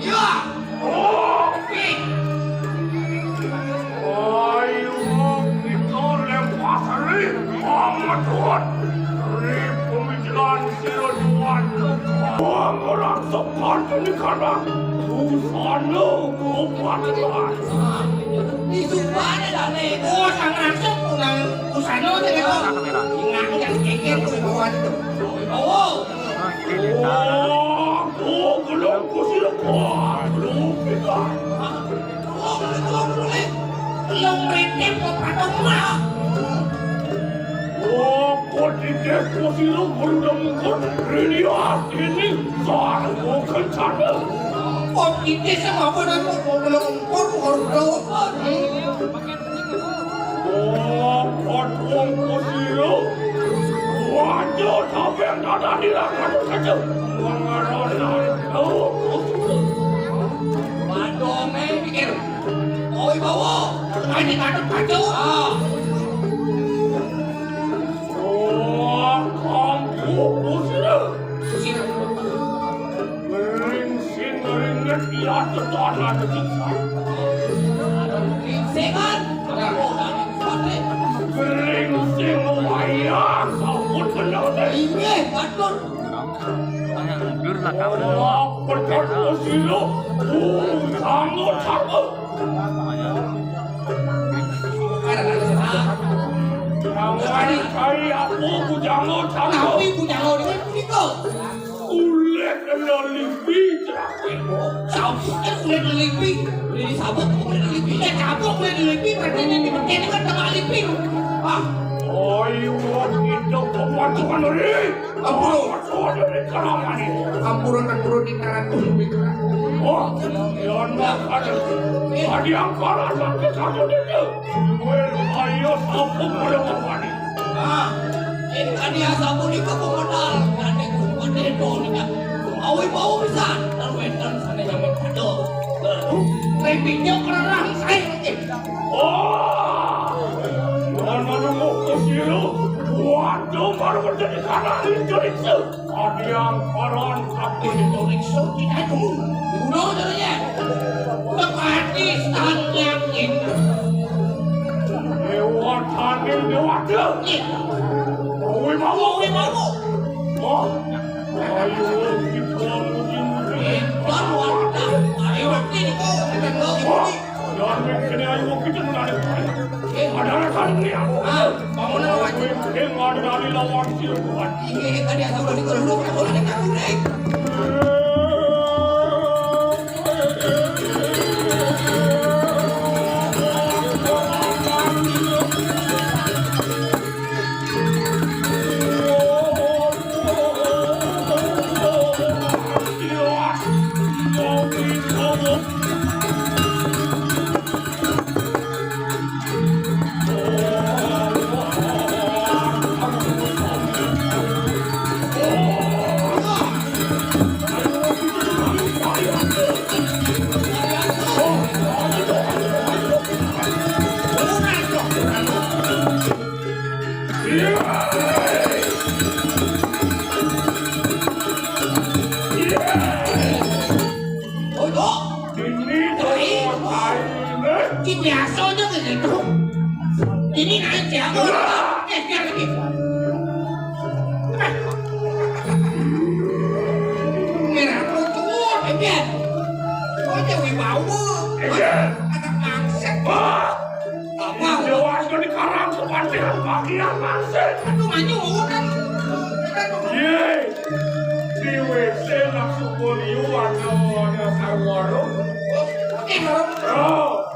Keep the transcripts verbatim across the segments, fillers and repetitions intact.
Iya. Oh. Ayo kita lempar ri, Mamat Tuan. Ri pemikiran sira tuan. Wong ora sopan ini karena busana kepatihan. Di sumpah ada dah nih. Oh, sang rangsuk nang busana deh, kok. Ingat yang kekir tuh di bawah itu. Oh. Oh, oh, belum kusir kok. Belum kita. Belum, belum, belum. Belum meritim kok pada rumah. Oh, kok di desa sira guru dan mungkur. Ini asini. Sarwa kencana. Kok di desa apa dan kok belum mungkur, baru tahu apa? Hmm? Oh, kok wong kusir. Waduh, tapi yang ada di rakyat saja. Wong ngarana. Oh, kusir. Waduh, main pikir. Oi, bawa. Ini kadang kacau. Ah. Oh, kampung kusir. Kusir. Ring sing ringet iya tetana kesiksa. Ring singan. Ring sing wayah sabut bener deh. Inggih, batur. Tanya mundur lah kamu. Wah, bener sih lo. Uh, sanggup, sanggup. Kari aku bujanggo canggo. Tapi bujanggo ini begitu. Ulet lelipi terakhir. Sampai ulet lelipi. Ini sabuk ulet lelipi. Ya, sabuk ulet lelipi. Berarti ini di ini kan tengah lipi. Ah. Ayo, kita kemana-mana nih? Ampun. Ampun, ampun, ampun, di tangan. Oh, ya, ada. Ada yang kalah sama kita. Well, ayo, sapu pada papan. Ah, ing kadi asapunika pemedal, kadi kumpul dedo nika. Awi bau pisan, lan wénten sané nyambi padha. Rembingnya kererang saya lagi. Wah, lan nemu kusira. Waduh, baru menjadi kalah itu. Adiang paran aku ditulik suci aku. Udah jadinya. Udah mati setengah yakin. Lewat hadir dewata. Iya. Bawa, bawa, bawa. Wah. Ayo, kita muji-muji. Baru ada. Ayo, kita mau. Wah. Jangan mikirnya ayo kita menarik. Eh, ada alasan ini aku. Ah, bangunan apa? Mikir ada dari lawan sila kuat. Ini tadi asal udah dulu, udah dulu, udah dulu. Ojo. Ini tuh. Ini biasa aja kayak gitu. Ini naik siapa? Eh, biar lagi. Merah tuh, biar. Ojo wibawa. Ada mangset. Apa? Dewa di karang sepantiran bagian masih. Aduh, maju, kan. Kan. Ye. Di W C langsung boliu warna-warna sarwaro. Eh, oh.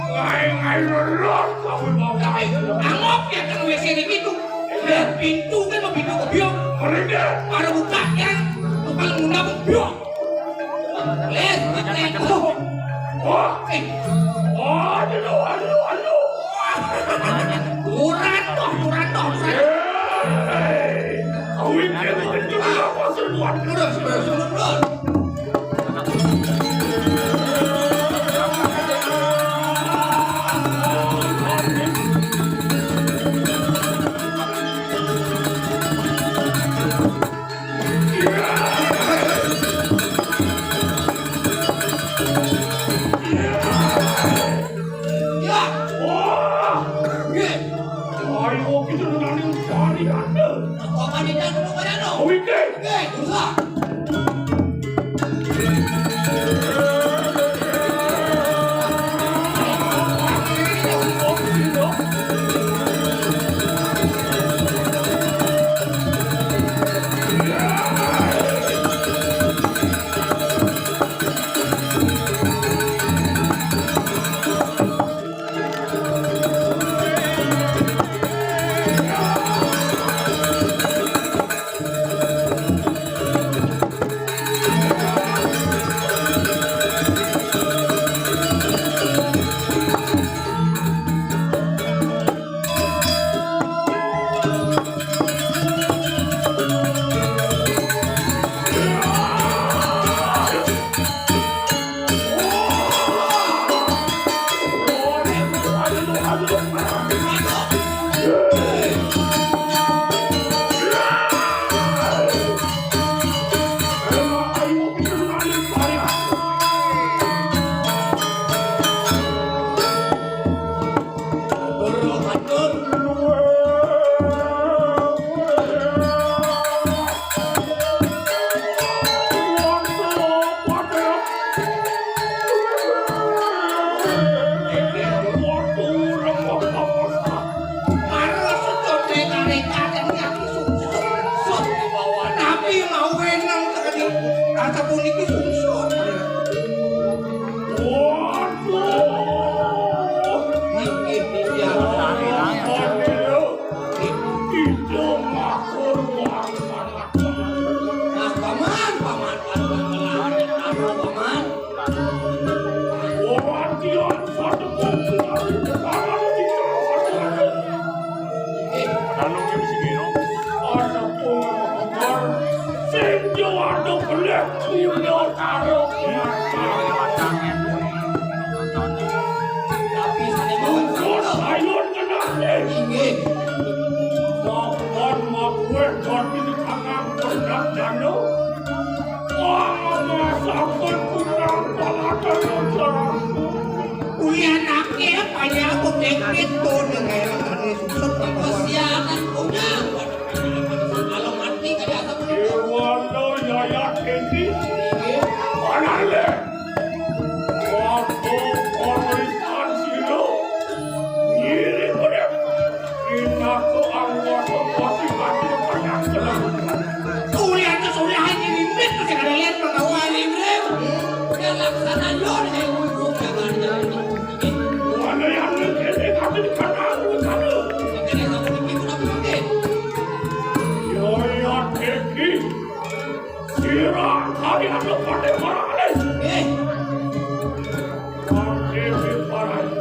Ngai-ngai lelot kamu mau. Tapi angop ya kan W C di pintu. Pintu kan mau pintu kebiok. Mereka. Ada buka ya. Tukang munda biok. Eh, eh, oh. Wah. Eh. Aduh, aduh, aduh. Kurang toh, kurang toh, kurang. Eh, kau ini betul apa semua? Terus, terus, terus, terus. Papan ikan dulu kaya no. Oke. Oke, susah. Waduh. Nggih, nggih, ya. Waduh. Itu makur, Pak. Nah, paman, paman, paman, paman, paman, paman. Orang dia satu pun tidak ada di dalam satu. Eh, anu ki mesti kira. Ada pun kabar. Sing yo ada belah punya karo. Tapi saya mau. Terus ayo tenang, eh. Inggih. Makuan makuan dan ini kangen berdak dano. Wah, masa berkurang palakan ajaranku. Ulian ake apa ya, aku dekret tuh, dengan susut apa? Kesiangan punya. Kalau mati kayak apa? Irwando Yaya Kendi. Mana le? Waktu pemeriksaan silo. Ngiring udah. Pinako anggota pasukan yang telah. Kuliah tuh sudah ini limit tuh, sing ada lihat pengawal limit. Udah laksana lo nih, saya ngomong jangan jangan. Mana yang limit tapi di kanan sana. Yang kena sama limit udah limit. Yoyo Teki. Sira kalian pada para alis. Eh. Pada para alis.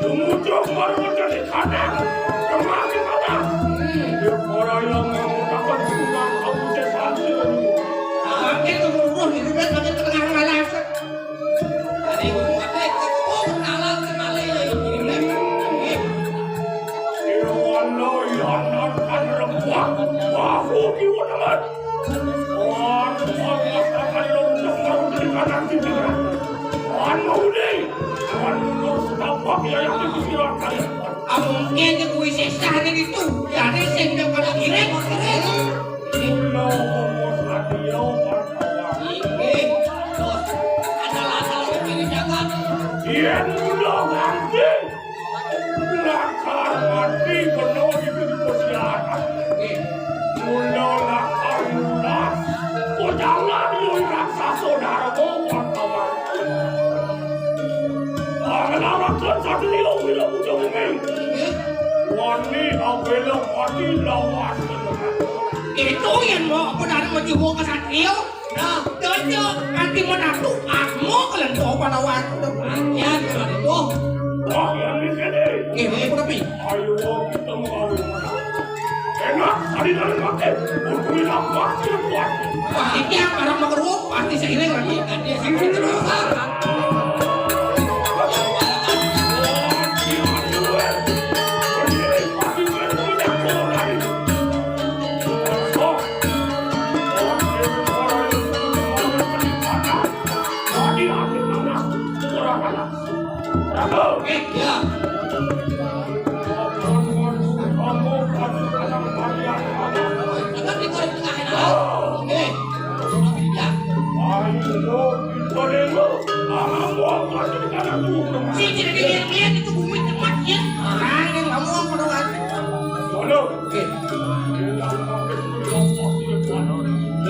Jumujung baru menjadi kandang. Kemari kata. Dia para yang mau dapat surat kamu desa. Makin kemuruh itu kan makin tengah malas. Dari ibu mati, oh, kenalan kembali. Ini, ini. Sira wanda yang akan rembuak. Wah, kiwa teman. Wan, wan, wan, wan, wan, wan, wan, wan, mau deh. Wan, terus tampak ya yang dikira kalian. Mungkin kuwi sesah ning itu. Jare sing pada kirek, kirek. Kula ngomong radio, Pak. Inggih. Terus, ada-ada lagi pilih jagat. Yen kula nganti. Lakar mati bener itu di posyandu. Mula lakar lunas. Kocalan yo raksasa Darma, Pak. Pangelawakan satrio wira puja bumi. Wani abela mati lawas. Itu yang mau apa dari mau dibawa ke satrio? Nah, cocok. Nanti menatu, ah, mau kalian bawa pada waktu. Bagian kalau itu. Bagian di sini. Gimana, tapi? Ayo, kita mau kawin. Enak, tadi dari mati. Untuk ini apa? Tidak kuat. Wah, ini yang orang mau keruak, pasti seiring lagi. Kan dia sampai terus. Ratu. Eh, ya. Sing tidak dilihat-lihat itu bumi cepat ya. Nah, yang ngomong pada waktu. Oke.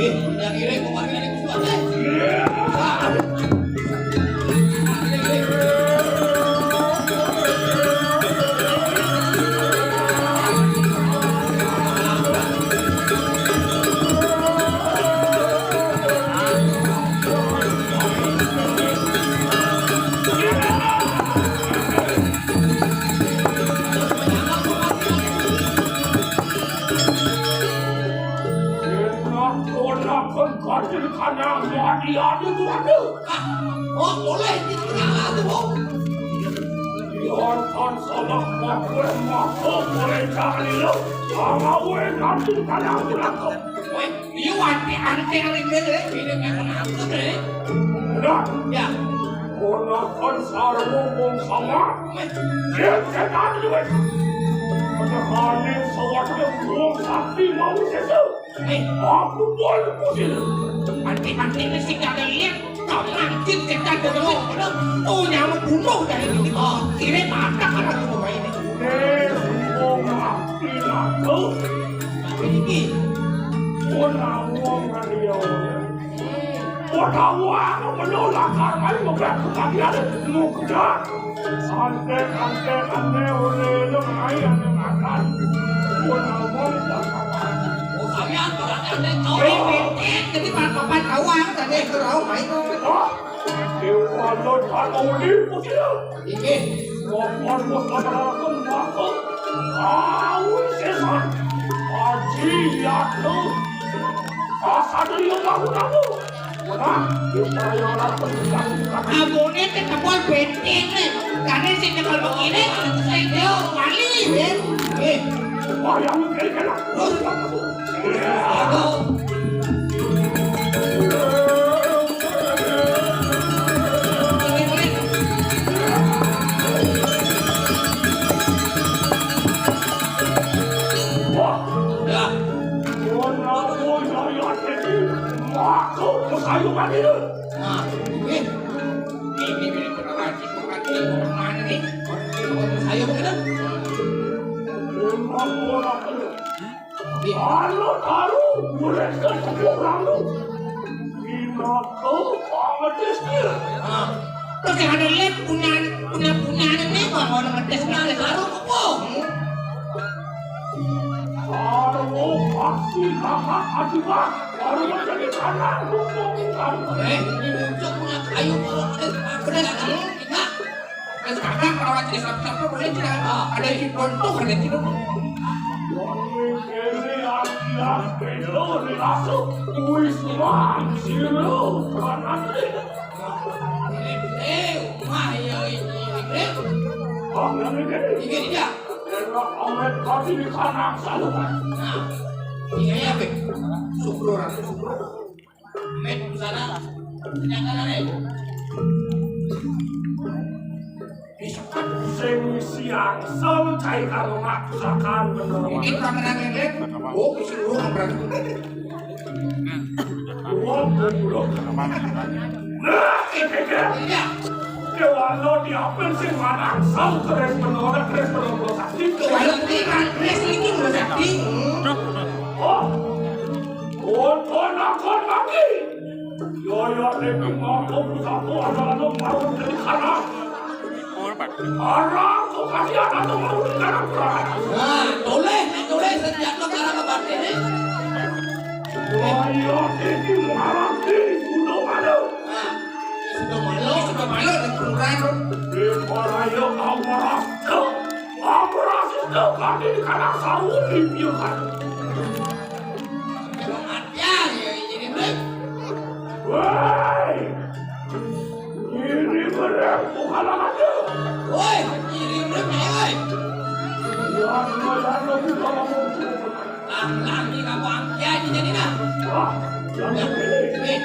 Eh, yang ini kemarin ada kuat eh. Ponakan kanjeng kanang mati adi kuwatu. Ah, oh, boleh, itu kalah tuh, oh. Biarkan salah makhluk makhluk boleh cari lo. Sama gue kanjeng kanang kuwatu. Weh, iya, anti-anti yang ini deh, ini memang aku deh. Benar. Ya. Ponakan sarwa wong sama. Weh. Dia setan, weh. Penekanin sawat wong sakti mau sesu. Eh, aku boleh kusir. Anti-anti mesti kagak lihat. Kau mangkit setan bodoh. Oh, nyawa bunuh dari ini. Oh, kira mata kan aku mau ini. Eh, semua mati aku. Ini. Ponakan dia. Ora wae menolak karmane mebrak kematian mukda. Ante ante ante ore lo mai ane makan. Ora wong. Oh, sampean ora nek kau penting, jadi papan kawang tadi itu rau main. Wah, dewa lo tak mau di. Inggih. Wong-wong wis nglakon waktu. Kau sesan. Aji yatu. Asal dia bangun aku. Nah, supaya orang pendidikan. Abone tekebol benteng nih. Karena sing nyekel begini, saya dia wali, Ben. Eh. Wah, yang mungkin kena. Terus, Anu taru, boleh kan orang lu. Pinaka pangetis dia. Ah. Terus yang ada lihat punya punya punya ini mah mau ngetes ngetes baru kok. Kalau pasti kakak ajukan baru menjadi tanah hukum kan. Eh, ini muncul punya kayu kalau ada terus. Nah, sekarang kalau lagi satu-satu boleh tidak? Ah, ada yang contoh, ada yang tidak. Wong ini akhirnya betul dilasu. Wis, Wan, siru, Wan Andri. Eh, wah, ya ini, ini. Oh, yang ini. Ini dia. Enak amat kasih di kanak selalu. Nah, ini ya, Beb. Syukur, syukur. Met sana. Ternyata aneh. Disekat sing siang sel cai karo ngapusakan bener. Iki kamerane, Lek. Oh, isi urung berarti. Wong goblok. Nah, iki kan. Iya. Dewano diapin sing manang sel keres menolak keres menolak sakti. Kalau ini kan keres ini udah sakti. Oh. Kon kon kon mati. Yo yo nek mau aku satu ada ada mau dari sana. Arang kok kasih ada ada mau dari sana. Nah, tulis, tulis senjata karena kebakti ini. Ayo iki marang di gunung anu. Nah, sudah malu, sudah malu dan kurang. Di para yo amras. Amras itu kami di kanak sawu di piuhan. Ya, ya, ini, Beb. Woi! Ini berem bukan aja. Woi, ini berem, woi. Ya, ya, ya, ya, ya. Lah, lah, ini kamu angkia aja jadi nah. Wah, yang ini. Nih.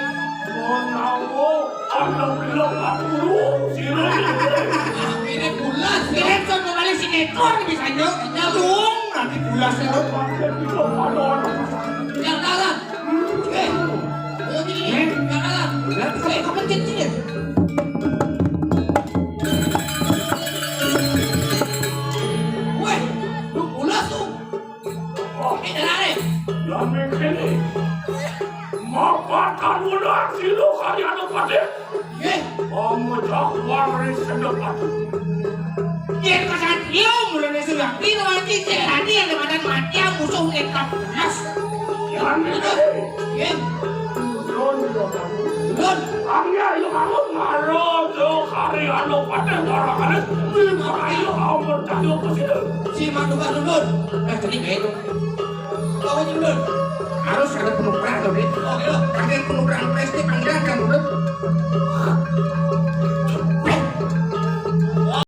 Mau nawo, ada bilang aku lu, sini. Ini bulas, ini kan kembali sinetron bisa nyok. Nyalung, nanti bulas itu. Pakai kita pada orang. Yang dalam. Eh, ayo gini, eh, yang dalam. Lah, eh, kapan jadinya? Ini mapan kanunan silo kari Anopati. Nggih. Pamecah waris senepati. Yén kesatria mulané Suyakti, Suyakti, Suyakti yang depan mati, musuh nek kapulas. Yan ini. Nggih. Ulun, ulun. Ulun. Angya, ayo kamu maraja kari Anopati warakané. Lima ayo kamu percaya ke sini. Si Madura ulun. Nah, jadi baik. Bawa ulun. Harus ada penumpang, tuh, Dit. Oh, iya. Ada penumpang pasti panggilan kan,